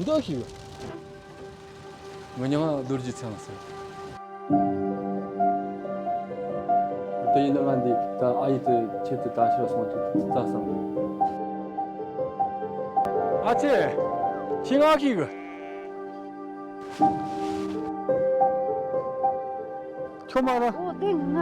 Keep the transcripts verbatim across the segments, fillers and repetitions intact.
འདོད་ཤིག་ངོ་ཉང་རྡོ་རྗེ་ཚང་ཟེར། དེ་ཡིན་ན་ང་འདི་ད་ཨ་ཡེ་དེ་ཆེད་དུ་ད་ཕྱིར་སོང་དུས་ཙ་བསམ་གི། ཨ་ཅེ། ཁྱི་ང་ཁྱི་གི། ཁྱོད་མ་ར། ཨོ་དེ་ང་།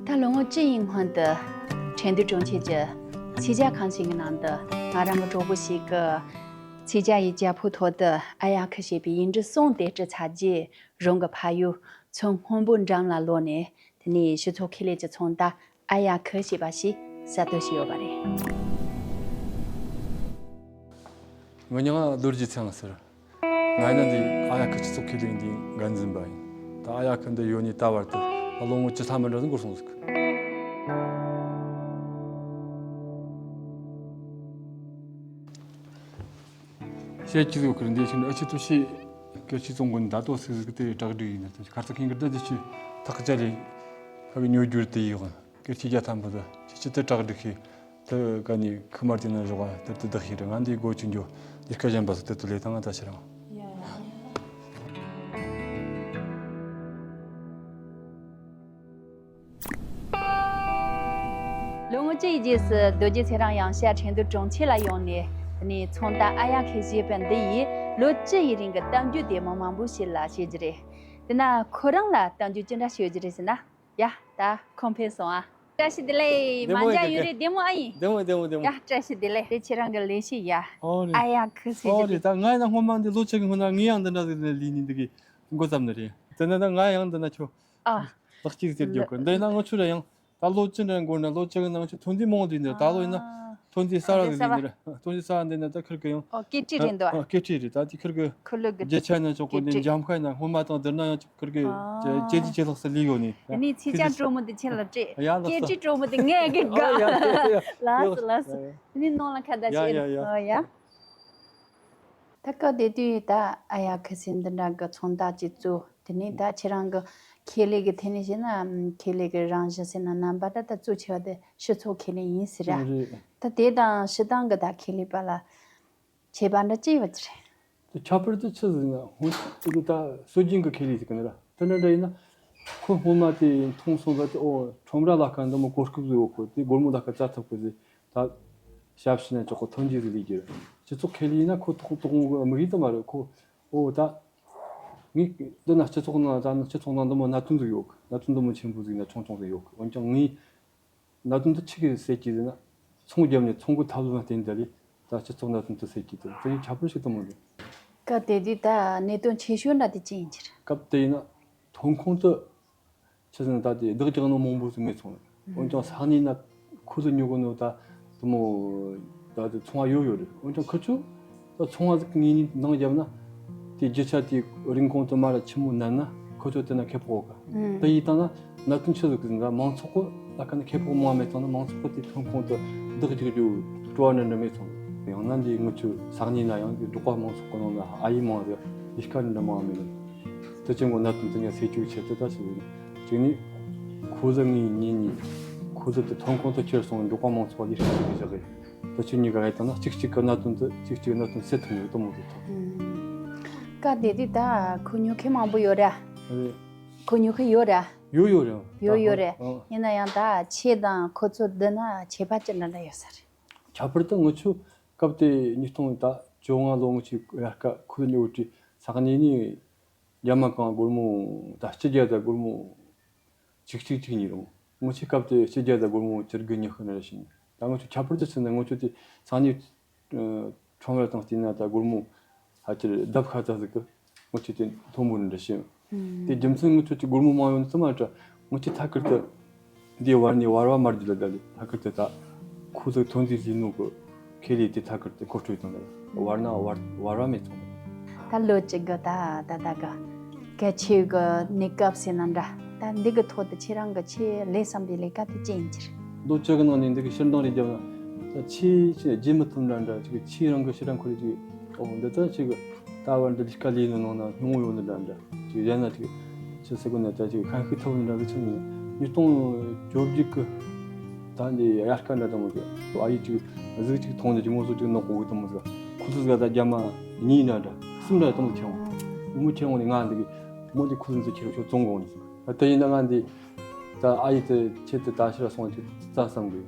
ད་ལོ་ངོ་བཅུ་ཡི་སྔོན་དུ་ཁྲེང་ཏུའུ་གྲོང་ཁྱེར་གྱི་ཚིག་ཇ་ཁང་ཞིག་གི་ནང་དུ་ང་རང་གི་གྲོགས་པོ་ཞིག་གིས་ཚིག་ཇ་ཡི་ཇ་ཕོར་ཐོག་ཏུ་ཨ་ཡ་ཁུ་ཞེས་པའི་ཡིག་འབྲུ་གསུམ་དེ་བྲིས་ཚར་རྗེས། རང་གི་ཕ་ཡུལ་མཚོ་སྔོན་པོའི་འགྲམ་ལ་ལོག་ནས། དེ་ནས་སྤྱི་ཚོགས་ཁེ་ལས་ཀྱི་ཚོང་རྟགས་ཨ་ཡ་ཁུ་ཞེས་པ་ཞིག་གསར་གཏོད་བྱས་ཡོད་པ་རེད། ངོ་མྱིང་རྡོ་རྗེ་ཚེ་དབང་ཟེར། ང་ཡིན་ན་འདི་ཨ་ཡ་ཁུ་སྤྱི་ཚོགས་ཁེ་ལས་འདིའི་འགན་འཛིན་པ་ཡིན། ད་ཨ་ཡ་ཁུ་འདི་ཡོད་ནས་ད་བར་དུ་ལོ་ངོ་བཅུ་ཐམ་མི་འདྲ་ཟིག་འགོར་སོང་ཟིག་བཤད་ཀྱི་ཡོད་ཀི་འདི་ཞིག་ཨ་ཆི་ཐུ་ཤི་སྐད་ཆ་ཙོང་གོ་ནི་ད་ཏོ་སི་ཟིག་དེ་གྲགས་སྒྲིག་ཡིན་ན་ཁར་ཚ་ཁེང་གི་ད་དེ་ཆི་ཐག་བཅད་ལས་ཕ་གི་ཉོ་རྒྱུར་དེ་ཡིག་སྐད་ཆ་རྒྱ་ཐམ་པོ་དུ་ཆི་ཆི་དེ་གྲགས་སྒྲིག་ཤི་དེ་ག་ནི་ཁི་མར་དེ་ན་བཞོག་དེ་དེ་བདག་ཤི་རེད། ང་འདི་སྒོ་ཆུ་འགྱོ་འདི་སྐད་གཞན་པ་སུ་དེ་དུ་ལས་དང་ང་ད་ཤི་རང་། ལོ་ངོ་བཅུ་ཡི་རྗེས་སུ་རྡོ་རྗེ་ཚེ་རིང་ཡང་བསྐྱར་ཁྲེང་ཏུའུ་གྲོང་ཁྱེར་ལ་ཡོང་ནས། དེ་ནས་ཚོང་རྟགས་ཨ་ཡ་ཁེ་ཞེས་པ་འདི་ཡིས་ལོ་བཅུ་ཡི་རིང་གི་གཏམ་རྒྱུད་དེ་མི་མང་པོ་ཞིག་ལ་བཤད་རྒྱུ་རེད། དེ་ན་ཁོ་རང་ལ་གཏམ་རྒྱུད་ཅི་འདྲ་ཞིག་ཡོད་རྒྱུ་རེད་ཟེར་ན། ཡ། ད་ཁོང་ཕེབས་སོང་ཨ། བཀྲ་ཤིས་བདེ་ལེགས། བདེ་མོ་མ་འཇའ་ཡོད་ཡུ་རེ་བདེ་མོ་ཨ་ཡིན། བདེ་མོ་བདེ་མོ་བདེ་མོ། ཡ། བཀྲ་ཤིས་བདེ་ལེགས། དེ་ཁྱེད་རང་གི་ལས་བྱེད་ཡ། ཨོ་རེད། ཨ་ཡ་ཁུ་ཟེར་ཨོ་རྒྱུ་རེད། དེ། ད་ང་ཡིན་ན་སྔོན་མ་འདི་ལོ་གཅིག་གི་སྔོན་ན་ངས་ཡང་འདི་འདྲ་ཟིག་ལས་ནི་འདི་གི་འགོ་བརྩམས་ནི་རེད། དེ་ནས་ད་ང་ཡང་འདི་ན་ཁྱོད། ཨ། ལག་གཅིག་ཟེར་རྒྱུ་གི་འདི་ཡིན་ན་ང་ཆུ་ར་ཡང་། ད་ལོ་བཅུ་འདྲ་འགོར་ན་ལོ་བཅུ་གི་ནང་ཆུ་ཐོན་རྫས་མང་བོ་འདུས་འདི་ད་ལོ་ཡིན་ན། ཨ། ཐོན་རྫས་གསར་བ་ཟིག་འདུས་འདི་ར། ཐོན་རྫས་གསར་བ་འདི་ན་ད་ཁིར་གི་ཡང་། ཨོ། སྐད་ཁྲིད་རེད་འདུག་ཨ། སྐད་ཁྲིད་རེད། ད་དེ་ཁིར་གི་ཁུ་ལུ་གི་རྒྱུ་ཆ་ན་ཆོག་གོ་འདི་སྐད་ཁྲིད། འཇམ་ཁ་ན་སྔོན་མ་དང་བསྡུར་ན་ཡང་ཁིར་གི་ཨ། ཇེ་ཇེ་ཇེ་ལྷག་སུ་ལུས་ཡོད་ནི། དེ་ནས་ཚིག་ཅན་སྤྲོ་མོ་འདི་ཁྱེད་ལ་སྤྲད། ཡ་ལགས་སོ། སྐད་ཁྲིད་སྤྲོ་མོ་འདི་ངས་གི་དགའ། ཨ། ཡ་ཡ་ཡ། ལགས་སོ་ལགས་སོ། ཡ་ཡ། དེ་ནས་ནང་ལ་ཁ་བརྡ་ཡ་བྱེད། ཡ་ཡ། ཨོ་ཡ། ད་སྐབས་དེ་དུས་ད་ཨ་ཡ་ཁུ་ཟེར་འདི་འདྲ་གི་ཚོང་རྟགས་ཅིག་བཙུགས། དེ་ནས་ད་ཁྱེད་རང་གི་ཁེ་ལས་ཀྱི་ཐད་ནས་བཤད་ན་ཁེ་ལས་ཀྱི་རང་བཞིན་ཟེར་ན་རྣམ་པ་ད་ད་གཙོ་ཆེ་བ་དེ་སྤྱི་ཚོགས་ཁེ་ལས་ཡིན་ཟེར་ར། རེད། ད་དེ་དང་སྤྱིར་བཏང་གི་ད་ཁེ་ལས་པ་ལ་ཁྱད་པར་འདྲ་ཅི་ཡོད་རེད། དེ་ཁྱད་པར་དེ་ཆི་ཟིག་ན་སྔོན་དེ་ད་སྲོལ་རྒྱུན་གྱི་ཁེ་ལས་ཟིག་གི་ནི་ར། དེ་འདྲ་འདྲ་ཡིན་ན་ཁོ་སྔོན་མ་དེ་མཐོང་སོང་ད་དེ་ཨོ་ཁྲོམ་ར་ལ་ཁ་འདི་མོ་གོ་སྐབས་ཟིག་ཡོད་གི། དེ་སྒོར་མོ་ལ་ཁ་བཙལ་ཐུབ་གི་ཟིག་ད་ཞབས་ཕྱི་ན་ཅོག་གོ་ཐོན་རྒྱུ་ཟིག་ལས་རྒྱུ་ར། སྤྱི་ཚོགས་ཁེ་ལས་ཡིན་ན་ཁོ་ཐོག་ཐོག་གི་དམིགས་ཡུལ་དེ་མ་རེད། ཁོ་ཨོ་ད་ངས་འདི་ན་སྤྱི་ཚོགས་ནང་ད་ནི་སྤྱི་ཚོགས་ནང་འདི་མོ་གནད་དོན་ཟིག་ཡོད་གི། གནད་དོན་འདི་མོ་ཆེན་པོ་ཟིག་ན་ཆུང་ཆུང་ཟིག་ཡོད་གི། འོན་ཀྱང་ངས་གནད་དོན་དེ་ཆི་གི་སེལ་གྱི་ཟེར་ན། ཚོང་བརྒྱབ་ནས་ཚོང་གི་ཐབས་ལམ་བརྟེན་ཏེ་ལས་ད་སྤྱི་ཚོགས་གནད་དོན་དེ་སེལ་གྱི་དེ་དེ་ཡིན་ཁྱད་པར་ཞིག་གཏོང་མི་འདུག་སྐབས་དེ་དུས་ད་གནད་དོན་ཆེ་ཤོས་འདྲ་དེ་ཅི་ཡིན་གྱི་རེད། སྐབས་དེ་ཡིན་ན་ཐོན་ཁུངས་དེ་ཆི་ཟེར་ན་ད་དེ་བདག་རྒྱག་ནི་མང་པོ་ཟིག་མེད་སོང་། འོན་ཀྱང་ས་གནས་ན་ཁོ་ཚོ་ཉོ་གི་ནོ་ད་དེ་མོ་ད་དེ་ཚོང་བ་ཡོད་ཡོད་རེད། འོན་ཀྱང་ཁི་ཆོ། ད་ཚོང་བ་ཟིག་ངོས་ནས་འདང་བརྒྱབ་ན། དེ་རྒྱུ་ཆ་དེ་རིན་གོང་དུ་མ་ར་ཆི་མོ་ནན་ན་ཁོ་ཚོ་དེ་ན་ཁེ་སྤོགས་ག་ཨུམ། དེ་ཡིན་ད་ན་གནད་དོན་ཆི་ཟིག་གི་ཟིན་ད་མང་ཚོགས་གི་ལ་ཁ་ན་ཁེ་སྤོགས་མང་མེད་ཙང་ན་མང་ཚོགས་གི་དེ་ཐོན་ཁུངས་དེ་བདག་རྒྱག་རྒྱུ་སྤྲོ་བ་འདྲ་འདྲ་མེད་ཙང་། ཡང་ན་འདི་ངུ་ཆུ་ས་གནས་ན་ཡང་དེ་འབྲོག་པ་མང་ཚོགས་གི་ནང་ན་ཨ་ཡེ་མང་ཟེར་ཡིག་སྐད་འདྲ་མང་མེད་ནི། དེ་ཅན་གོ་གནད་དོན་དེ་ངས་སེལ་རྒྱུའི་ཆེད་དུ་ད་ཞིག་ཡིན། གཅིག་ནི་ཁོ་ཚོ་ངའི་ཉིན་ནི་ཁོ་ཚོ་དེ་ཐོན་ཁུངས་དེ་ཁྱེར་སོང་འབྲོག་པ་མང་ཚོགས་ལ་ཡིག་སྐད་ཟིག་བཞག་གི། ད་ཆུ་གཉིས་ཀ་ཡིན་ད་ན་གཅིག་གཅིག་གི་གནད་དོན་དུ་གཅིག་གཅིག་གི་གནད་དོན་སེལ་ཐུབ་ནི་གཏོང་མི་ཐུབ་ཐུབ། ཨུམ། སྐབས་དེ་དུས་ད་ཁོ་ཉོ་མཁན་མང་པོ་ཡོད་ར། རེད། ཁོ་ཉོ་མཁན་ཡོད་ར། ཡོད་ཡོད་རེད། ཡོད་ཡོད་རེད། ཨང་། ཡིན་ན་ཡང་ད་ཁྱེད་དང་ཁོ་ཚོ་བསྡུར་ན་ཁྱད་པར་ཅི་འདྲ་འདྲ་ཡོད་ས་རེད། ཁྱད་པར་དུ་ངུ་ཆུ་སྐབས་དེ་ཉིས་སྟོང་ད་བཅོ་ལྔ་ལོ་ངུ་ཆུ་ཡར་ཀ་ཁོ་ཉོ་དུས་ས་གནས་ནི་རྒྱ་མ་གང་སྒོར་མོ་ད་སྤྱི་རྒྱ་ད་སྒོར་མོ་གཅིག་གཅིག་གཅིག་གཉིས་རུང་། ངོ་ཆེ་སྐབས་དེ་ཕྱི་རྒྱལ་དུ་སྒོར་མོ་བཅུ་དགུ་ཉི་ཤུ་ནི་རེ་ཞིང་། ད་ངོ་ཆེ་ཁྱད་པར་དུ་ཕྱིན་ན་ངོ་ཆེ་དེ་ས་གནས་ཁྲོམ་ར་དང་བལྟས་ན་ད་སྒོར་མོ་ཕལ་ཆེར་ལྡབ་ཁ་ཙམ་ཟིག་གི་ངོ་ཆེ་དེ་མཐོན་པོ་ནི་རེ་ཞིང་། དེ་རྒྱུ་མཚན་ངོ་ཆེ་དེ་སྒོར་མོ་མང་ཡོང་ཙམ་མ་འདྲ། ངོ་ཆེ་ཐད་ཀར་དུ་འདི་བར་ནས་བར་བ་མར་རྒྱུ་ལ་ད་ལི་ཐད་ཀར་དུ་ད་ཁོ་ཚོ་ཐོན་དུས་ཟིན་ནོ་གི་ཁེ་ལས་དེ་ཐད་ཀར་དུ་མཁོ་སྤྲོད་བཏང་ནི་རེད། བར་ན་བར་བར་བ་མེད་ཚོང་། ད་ལོ་གཅིག་གི་ད་ད་ད་གི་གལ་ཆེ་གི་གནས་སྐབས་ཟེར་ན་འདྲ། ད་འདི་གི་ཐོག་ཏུ་ཁྱེད་རང་གི་ཆེས་ལས་བསམ་པའི་ལས་ཀ་དེ་ཅི་ཡིན་གྱི་རེད། ལོ་བཅུ་གི་ནང་ནས་འདི་གི་ཕྱིར་འདང་རེ་བརྒྱབ་ན། ད་ཆེས་ཆེ་རྗེས་མི་ཐུབ་འདྲ་འདྲ་ཅིག་ཆེས་རང་གི་ཕྱིར་རང་འཁོར་ཅིག་ཨོ་འདི་ད་ཅིག་ད་བར་འདི་ལས་ཀ་ལས་ནི་ནང་ན་སྙིང་བོ་ཡོད་ནི་འདྲ་འདྲ་ཅིག་གཞན་ན་ཅིག་ཅི་ཟེར་གོ་ནི་ད་ཅིག་ཁ་ཤས་ཐུབ་ནི་འདྲ་ཟིག་ཆི་ནི་ཉིས་སྟོང་བཅོ་བརྒྱད་གི་ད་འདི་དབྱར་ཁ་འདྲ་དང་མོ་ཟིག་ཨ་ཡིས་ཅིག་གཟུགས་ཅིག་མཐོང་ནི་ཅིག་མོ་སོ་ཅིག་ནག་པོ་གི་དང་མོ་ཟིག་ཁུ་ཚུར་ཟིག་ད་རྒྱ་མ་གཉིས་འདྲ་འདྲ་གསུམ་འདྲ་དང་མོ་ཁྱེར་འོང་། མོ་ཁྱེར་འོང་ནི་ང་འདི་གི་མོ་འདི་ཁུ་ཚུར་ཟིག་ཁྱེར་ཤོག་བཙོང་གོ་ནི་ཟིག་ད་དེ་ཡིན་ན་ང་འདི། ད་ཨ་ཡེ་དེ་ཁྱེད་དེ་ད་ཕྱིར་སོང་དུས་རྩ་བསམ་གི།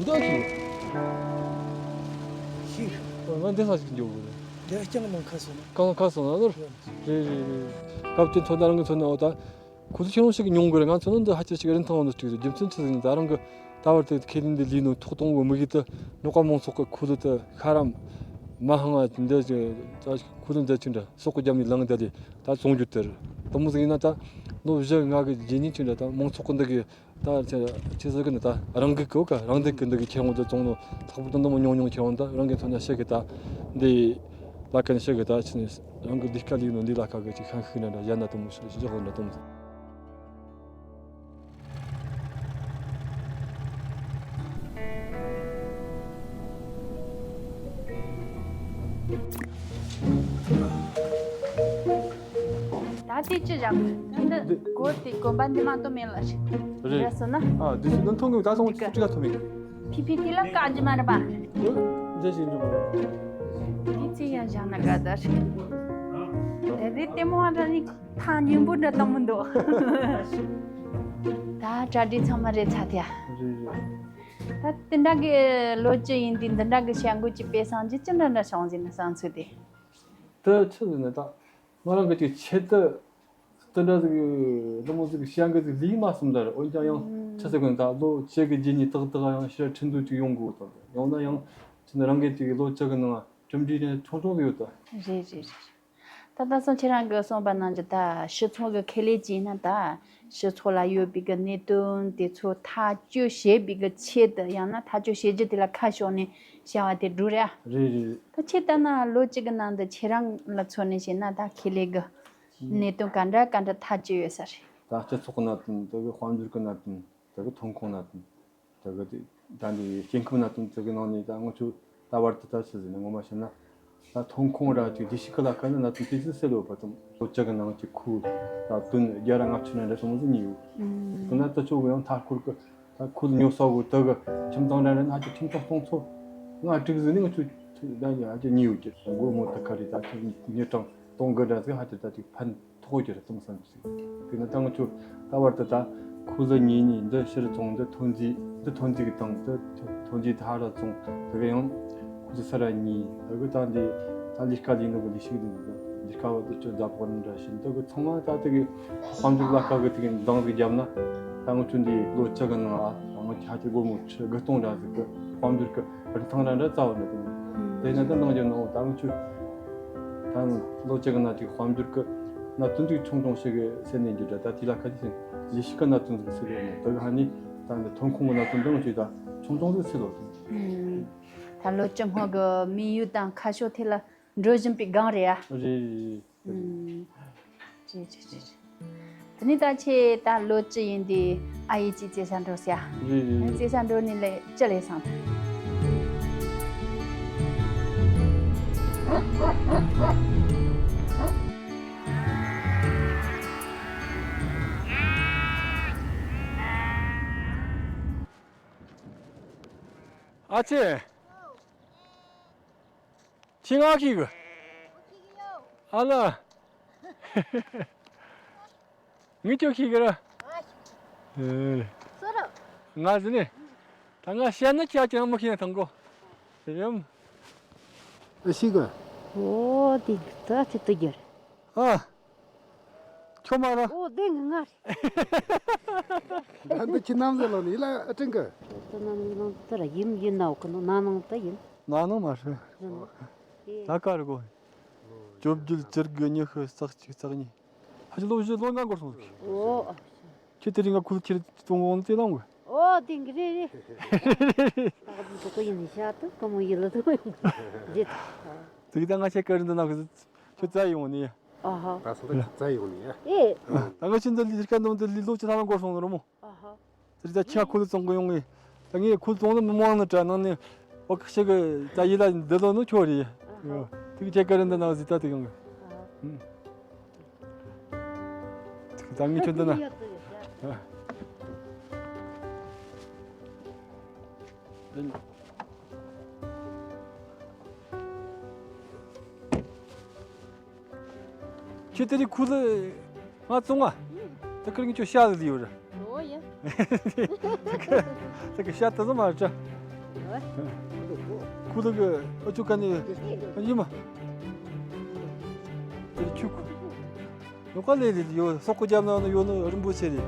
འདི་ཨ་ཅི། ཤིག་ང་འདི་ས་ཞིག་འཇོག་དགོས། འདི་རྐྱང་ནང་ཁ་སོང་ན། རྐང་ཁ་སོང་ན་ནོར། རེད་རེད་རེད། སྐབས་དེ་ཚོ་ད་རང་གི་ཚོ་ན་འོ་ད། ཁོ་ཚོ་ཁྱེད་རང་ཞིག་མྱོང་དགོས་རེད། ང་ཚོ་ནི་འདི་ཧ་ཅང་ཞིག་རིན་ཐང་ཡོད་ནི་ཅིག་རེད། རྒྱུ་མཚན་ཆི་ཟིག་ཡིན་ད་རང་གི་ད་བར་དུ་ཁས་ལེན་འདི་ལས་ནོ་ཐོག་དང་པོ་དམིགས་ཡུལ་དུ་ནོ་ཀ་མང་ཚོགས་ཀྱི་ཁུ་ལུ་དུ་ཤ་རམ་མ་ཧང་ང་འདི་ཅི་ད་ཁུ་ལུ་འདི་ཅི་འདྲ་སོག་གི་རྒྱབ་ནས་ལངས་བསྡད་དེ་ད་བཙོང་རྒྱུ་དེ་རེད། དེ་མོ་ཟིག་ཡིན་ན་ད་ལོ་བཞི་ལྔ་གི་རྗེས་ནས་ཅི་འདྲ་ད་མང་ཚོགས་ཀྱི་འདི་གི་ད་ཆི་ཆི་ཟེར་གི་ནི་ད་རང་གི་གོ་ག་རང་འདོད་ཀྱི་འདི་གི་ཁྱེད་རང་ཚོ་བཙོང་ནོ་ལྷག་པར་དུ་འདི་མོ་ཉུང་ཉུང་ཁྱེད་རང་ད་རང་གི་མཚོན་ན་ཤེས་གི་ད་འདི་ལ་ཀ་ནས་ཤེས་གི་ད་ཆི་ནས་རང་གི་ལས་ཀ་ལས་ནོ་འདི་ལ་ཀ་གི་ཅིག་ཤན་ཤུགས་ན་འདྲ་ཡ་ན་དུ་མོ་ཤི་ཤི་ཤི་ཧོ་ན་དུ་མོ། ད་དེ་ཅི་བཞག་ད་འདི་སྒོ་དེ་གོམ་པ་འདི་མ་གཏོགས་མེད་ལ་ཞིག་རེད། རེད་སོང་ན། ཨ་འདི་ཅི་ནང་ཐོང་གི་ད་སོང་ཅི་ཅི་ག་ཐོང་མི། ཕི་ཕི་ཏི་ལ་བཀའ་རྒྱུ་མ་རེད་པ། འདི་ཅི་འཇོག་པ། དེ་ཚེ་ཡང་བཞག་ན་དགའ་ད་ཞིག་དེ་རེད་དེ་མོ་འདྲ་ནི་ཐང་སྙིང་པོ་འདྲ་དང་མི་འདུག་ད་གྲ་སྒྲིག་ཚང་མ་རེད་ཚ་དེ། རེད་རེད། ད་དེ་འདྲ་གི་ལོ་བཅུ་ཡིན་དུས་འདི་འདྲ་གི་བྱ་འགུལ་གྱི་དཔེ་བཟང་རྒྱུ་ཅི་འདྲ་འདྲ་བྱུང་ཟིན་ན་བསམ་ཚུལ་དེ། དེ་ཆི་ཟིན་ན་ད་ང་རང་གི་ཅིག་ཆེད་དུ་དེ་འདྲ་ཟིག་འདི་མོ་ཟིག་བྱ་འགུལ་ཟིག་ལས་མ་སོང་ད་རེད། འོན་ཀྱང་ཡང་ཆི་ཟེར་དགོས་ད་ལོ་བཅུ་གི་རྗེས་ནས་ཏག་ཏག་ཡང་ཕྱིར་ཁྲིན་ཏུ་ཅིག་ཡོང་དགོས་དང་ཡང་ན་ཡང་ཆི་ན་རང་གི་ཅིག་ལོ་བཅུ་གི་ནང་གྲུབ་འབྲས་ནི་ཆུང་ཆུང་ཟིག་ཡོད་ད། རེད་རེད་རེད། ད་ལྟ་སང་ཁྱེད་རང་གིས་གསུངས་པ་ནང་བཞིན་ད་སྤྱི་ཚོགས་ཀྱི་ཁེ་ལས་ཅིག་ཡིན་ན་ད་སྤྱི་ཚོགས་ལ་ཡོད་པའི་གི་གནད་དོན་དེ་ཚོ་ཐག་གཅོད་བྱེད་པའི་གི་ཆེད་དུ་ཡང་ན་ཐག་གཅོད་བྱེད་རྒྱུ་དེ་ལ་ཁ་ཕྱོགས་ནས་བྱ་བ་དེ་འགྲོ་རེད། རེད་རེད། ད་ཁྱེད་ལྟ་ན་ལོ་གཅིག་གི་ནང་དུ་ཁྱེད་རང་ལ་མཚོན་ནས་བཤད་ན་ད་ཁེ་ལས་གི་གནད་དོན་ག་འདྲ་ག་འདྲ་ཐག་གཅོད་ཡོད་ས་རེད། ད་སྤྱི་ཚོགས་ཀྱི་གནད་དོན་དེ་གི་དཔལ་འབྱོར་གྱི་གནད་དོན་དེ་གི་ཐོན་ཁུངས་གནད་དོན། དེ་གི་དེ་ད་འདི་སྐྱེ་ཁམས་གནད་དོན་དེ་གི་ནང་ནས་ད་ང་ཚོ་ད་བར་དུ་ད་ཆི་ཟེར་ན་ངོ་མ་བཤད་ན་ད་ཐོན་ཁུངས་ར་ཅིག་བདེ་སྐྱིད་ཀྱི་ལ་ཁ་ནི་གནད་དོན་དེ་ཚོ་སེལ་ཡོད་པ་དང་ལོ་བཅུ་གི་ནང་གི་ཁུལ་ད་དུན་བརྒྱ་ར་ལྔ་བཅུ་ནས་འདྲ་སོང་ཟིག་ཉེ་ཡོད། དེ་ན་ད་ཆོ་གི་ཡང་མཐའ་འཁོར་གི་ད་ཁུལ་ཉོ་ས་གི་དེ་གི་ཁྱིམ་ཚང་འདྲ་འདྲ་ན་ཅིག་ཁྱིམ་ཚང་སྟོང་ཚོ་ལྔ་དྲུག་ཟིག་ནི་ང་ཚོ་ད་ཡང་ཅིག་ཉེ་ཡོད་ཀྱི་སྒོར་མོ་དེ་ག་རེ་ད་ཁྱིམ་ཉེ་གྲངས་སྟོང་གི་འདྲ་ཟིག་ཧ་ཅང་ད་ཅིག་ཕན་ཐོགས་ཀྱི་རེད་དམ་བསམ་གྱི་ཟིག་དེ་ནི་ད་ང་ཚོ་ད་བར་དུ་ད་ཁུ་ལུ་གཉིས་ནི་འདི་ཕྱིར་བཙོང་འདི་ཐོན་རྫས་འདི་ཐོན་རྫས་ཀྱི་དང་འདི་ཐོན་རྫས་ད་ཧ་ར་བཙོང་དེ་གི་ཡང་ཁུ་ལུ་ས་ར་གཉིས་དེ་གི་ད་འདི་ད་ལས་ཀ་ལས་ནོ་གི་ལས་ཞུགས་འདི་ལས་ཀ་བ་དུ་ཅོ་ད་པོ་འདྲ་ཞིག་འདི་གི་ཚང་མ་ད་དེ་གི་དཔལ་འབྱོར་ལ་ཀ་གི་དེ་གི་འདང་ཟིག་བརྒྱབ་ན་ད་ང་ཚོ་འདི་ལོ་བཅུ་གི་ནང་ཨ་ང་ཚོ་ཧ་ཅང་སྒོར་མོ་ཁྲི་དགུ་སྟོང་འདྲ་ཟིག་གི་དཔལ་འབྱོར་གི་རིན་ཐང་ར་འདྲ་རྩ་བ་འདྲ་དང་། དེ་ནས་ད་ནང་རྒྱུ་ནང་ད་ང་ཚོ་ད་ལོ་བཅུ་གི་ནང་དེ་དཔལ་འབྱོར་གི་གནད་དོན་དེ་ཆུང་ཆུང་ཞིག་གི་སེལ་ནས་འགྱུར་འདྲ་ད་དེ་ལ་ཁ་ཅིག་ལས་ཞུགས་གི་གནད་དོན་ཟིག་སེལ་ཡོད་ནས་དེ་གི་ཧ་ནི་ད་འདི་ཐོན་ཁུངས་གི་གནད་དོན་འདི་ང་ཚོས་ད་ཆུང་ཆུང་ཟིག་སེལ་ཡོད་དང་། ད་ལོ་བཅུ་སྔོན་གི་དམིགས་ཡུལ་དང་ཁ་ཕྱོགས་དེ་ལ་འགྲོ་བཞིན་པའི་སྒང་རེད་ཨ། རེད། ཨུམ། ཅི་ཅི་ཅི་ཅི། དེ་ནས་ད་ཁྱེད་ད་ལོ་བཅུ་ཡིན་དུས་ཨ་ཡེ་ཅིག་རྩེད་ས་འགྲོ་ཟེར་ཡ། རེད་རེད་རེད། རྩེད་ས་འགྲོ་ནི་ལས་ཅི་ལས་སང་། ཨ་ཅེ། ཁྱི་ང་ཁྱི་གི། ཨ་ལ། ངི་ཅོ་ཁྱི་གི་ར། ཨེ། ང་ཟི་ནི། ད་ང་བཤད་ན་ཁྱི་ཨ་ཅེ་ན་མི་ཁྱི་ན་ཐང་གོ། ཡམ། ཨ་ཤི་གི། ཨོ་དེ་ད་ཅི་ཏི་རྒྱར། ཨ། ཁྱོད་མ་ར། ཨོ་དེ་ང་ང་རེད། ད་འདི་ཁྱི་ནམ་ཟེར་ལོ་ནི་ཡིད་ལ་ཨ་ཀྲིང་གི། ད་ནམ་ནང་དུ་ར་ཡིན་ཡིན་ནའོ་གི་ནོ་ན་ནང་དུ་ཡིན། ན་ནང་མ་རེད། ད་ག་རེ་གོ། བཅོ་བརྒྱད་བཅུ་དགུ་ཉི་ཤུ་རྩ་གཅིག་རྩ་གཉིས། ཧ་ཅི་ལོ་བཞི་ལོ་ལྔ་འགོར་སོང་ཟིག་ཨོ། ཁྱེད་དེ་རིང་ང་ཁུལ་ཁྱེར་གཏོང་འོང་དེ་ལང་གི། ཨོ་དེང་གི་རེད་རེད། ད་ག་དུས་ཐོག་གི་ཡིན་ཤ་དུ་ག་མོ་ཡིན་ལ་དུ་ཡོང་རེད། དེ་གི་ད་ང་ཆེ་ག་རེ་འདི་ན་གི་ཁྱོད་རྩ་ཡོང་ནི། ཨ་ཧ། ད་སོང་ད་རྩ་ཡོང་ནི་ཡ། ཨེ། ད་ང་ཆེ་འདི་ལི་ཁ་ནང་འདི་ལི་ལོ་ཅི་ཐ་མ་འགོར་སོང་ནི་རོ་མོ། ཨ་ཧ། དེ་ད་ཁྱ་ཁུ་ལི་བཙོང་གི་ཡོང་ངི། ད་ངས་ཁུ་ལི་བཙོང་ནི་མི་མང་ནི་དྲ་ནང་ནི། ཨོ་ཁ་ཤི་གི་ད་ཡི་ལ་འདི་ལོ་ནི་ཁྱོད་རེད། ཨ་ཧ། དེ་གི་ཁྱེད་ག་རེ་འདི་ན་གཟིགས་ད་དེ་ཡོང་གི། ཨ་ཧ། ད་ངས་ཁྱོད་འདི་ན། ཁྱོད་དེ་རིང་ཁུ་ལི་ང་བཙོང་ང་། ད་ཁིར་ངས་ཁྱོད་ཤ་ལ་ལི་ཡོད་ར། ཨོ་ཡ། ད་གི་ཤ་ད་ཟ་མ་ར། ཁུ་ལི་གི་ཨ་ཆུ་ཀ་ནི་ཡིན་མ། དེ་ཆུ་ཁུ། ཡོ་ཀ་ལེ་ལེ་ཡོ་སོག་གི་རྒྱབ་ན་ཡོ་ནི་རིན་པོ་ཆེ་རེད།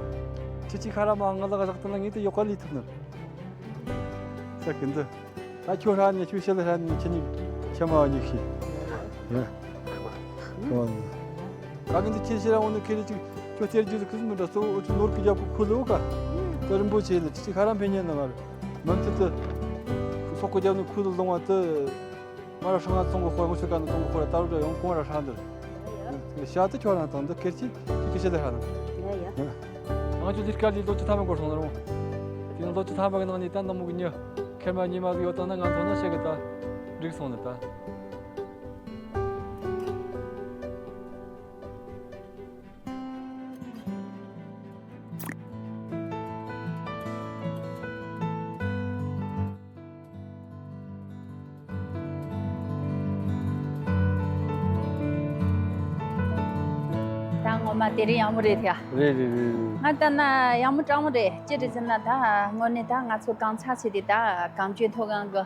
ཁྱེད་ཀྱིས་ཁ་ར་མ་ང་ལ་བཞག་ཏུ་ན་ངས་དེ་ཡོ་ཀ་ལེ་ཐུབ་ན། ས་གི་འདི། ད་ཁྱོད་ཧྲ་ནས་ཁྱོད་ཤེད་ལ་ཧྲ་ནས་ཁྱེད་གཉིས་ཁྱེད་མ་བ་གཉིས་ཤི། ཡ། ཨོ། ད་གི་འདི་ཁྱེད་ཤེད་ར་འོ་ནི་ཁྱེད་རེ་ཅིག་ཁྱོད་སྟེར་རྒྱུ་ཟིག་ཁུ་སི་མི་འདྲ་སོ་འོ་ཆུ་ནོར་གི་རྒྱབ་ཁུ་ཁུ་ལོ་ཀ། དེ་རིན་པོ་ཆེ་ལ་ཁྱེད་ཀྱིས་ཁ་ར་འཕེན་ཉན་ན་མ་རེད། མ་མཐུད་དུ། སོག་གི་རྒྱབ་ནས་ཁུ་ལོ་ལོང་བ་དེ། ང་ར་ཧྲང་ང་ཚོང་གི་ཧོ་ཡང་ཆོས་ཀ་ནས་ཚོང་གི་ཧོ་ར་ད་རུ་ར་ཡོང་གོང་ར་ཧྲང་འདིར། ཡ་ཡ། ཤ་དུ་ཁྱོད་རང་དང་འདི་ཁེར་ཅི་ཅི་ཁི་ཤེ་ལེ་ཧྲ་ནང་། ཡ་ཡ། ང་ཚོ་འདིར་ཀ་ལི་ལོ་ཅི་ཐ་མ་འགོར་སོང་ན་རུང་། དེ་ནང་ལོ་ཅི་ཐ་མ་གི་ནང་ནས་ད་ནང་མོ་གི་ཉི་ཁེར་མ་ཉི་མ་གི་ཡོད་དང་ན་ང་ཚོ་ན་ཤེ་གི་ད་འགྲིག་སོང་ནི་ད། ད་ངོ་མ་དེ་རིང་ཡག་མོ་རེད་ཐལ། རེད་རེད་རེད། ང་ལྟ་ན་ཡག་མོ་སྤྲང་མོ་རེད། ཅི་རེད་ཟེར་ན་ད་དངོས་གནས་ད་ང་ཚོ་གངས་ཚ་ཟེར་དེ་ད་གངས་ཅན་མཐོ་སྒང་གི་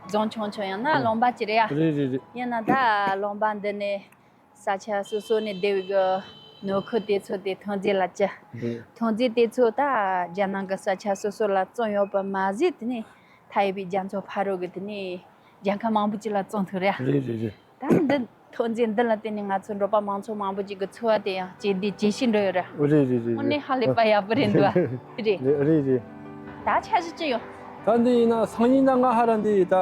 རྫོང་ཆུང་ཆུང་ཡང་ན་ལུང་པ་ཅིག་རེད་ཡ། རེད་རེད་རེད། ཡིན་ན་ད་ལུང་པ་འདི་ནས། ས་ཆ་སོ་སོ་ནས་སྡེ་བའི་གི་ནོར་ཁུལ་དེ་ཚོ་དེ་ཐོན་རྫས་ལ་བཅུ། རེད། ཐོན་རྫས་དེ་ཚོ་ད་རྒྱ་ནང་གི་ས་ཆ་སོ་སོ་ལ་བཙོང་ཡོད་པ་མ་ཟད་དེ་ནས་མཐའ་ཡས་པའི་རྒྱ་མཚོ་ཕ་རོལ་གི་དེ་ནས་རྒྱལ་ཁབ་མང་པོ་ཅིག་ལ་བཙོང་ཐུབ་རེད། རེད་རེད་རེད། ད་འདི་ཐོན་རྫས་འདི་ལ་བརྟེན་ནས་ང་ཚོ་འབྲོག་པ་མང་ཚོགས་མང་པོ་ཅིག་གི་འཚོ་བ་དེ་ཡང་ཇེ་བདེ་ཇེ་ཞན་འགྲོ་ཡོད་རེད། རེད་རེད་རེད། དངོས་གནས་ཧ་ལས་པ་ཡག་པོ་རེད་འདུག་ཨ། རེད། རེད་རེད། ད་འཆར་གཞི་ཅི་ཡོད། ད་འདི་ཡིན་ན་སང་ཉིན་ན་ང་ཧ་ར་འདི་ད་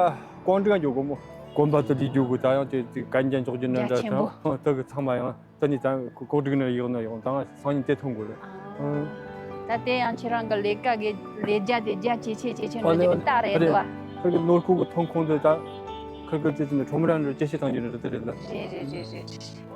ཀོང་སྒྲིག་འགྱོ་དགོས་མོ། དགོན་པ་དུ་ལི་རྒྱུ་གུ་ད་ཡང་དེ་དེ་གན་རྒྱན་འཇོག་རྒྱུ་ནི་རྒྱ་འདྲ་ཆེན་པོ། ད་གི་ཚང་མ་ཡང་ད་ནི་ད་གོ་སྒྲིག་ནི་ཡོང་ན་ཡོང་ད་ང་སང་ཉིན་དེ་ཐོན་དགོས་རེད། ཨ། ད་དེ་ཡང་ཁྱེད་རང་གི་ལས་ཀ་གི་ལས་རྒྱ་དེ་རྒྱ་ཇེ་ཆེ་ཇེ་ཆེ་འགྲོ་རྒྱུ་གི་རྟགས་རེད་འདུག་ཨ། ཁིར་གི་ནོར་ཁུག་གི་ཐོན་ཁུངས་དེ་ད་ཁིར་གི་དེ་ནི་ཁྲོམ་ར་འདྲ་ཇེ་ཆེ་བཏང་རྒྱུ་ནི་རེད་དེ་རེད་ལ། རེད་རེད་རེད་རེད།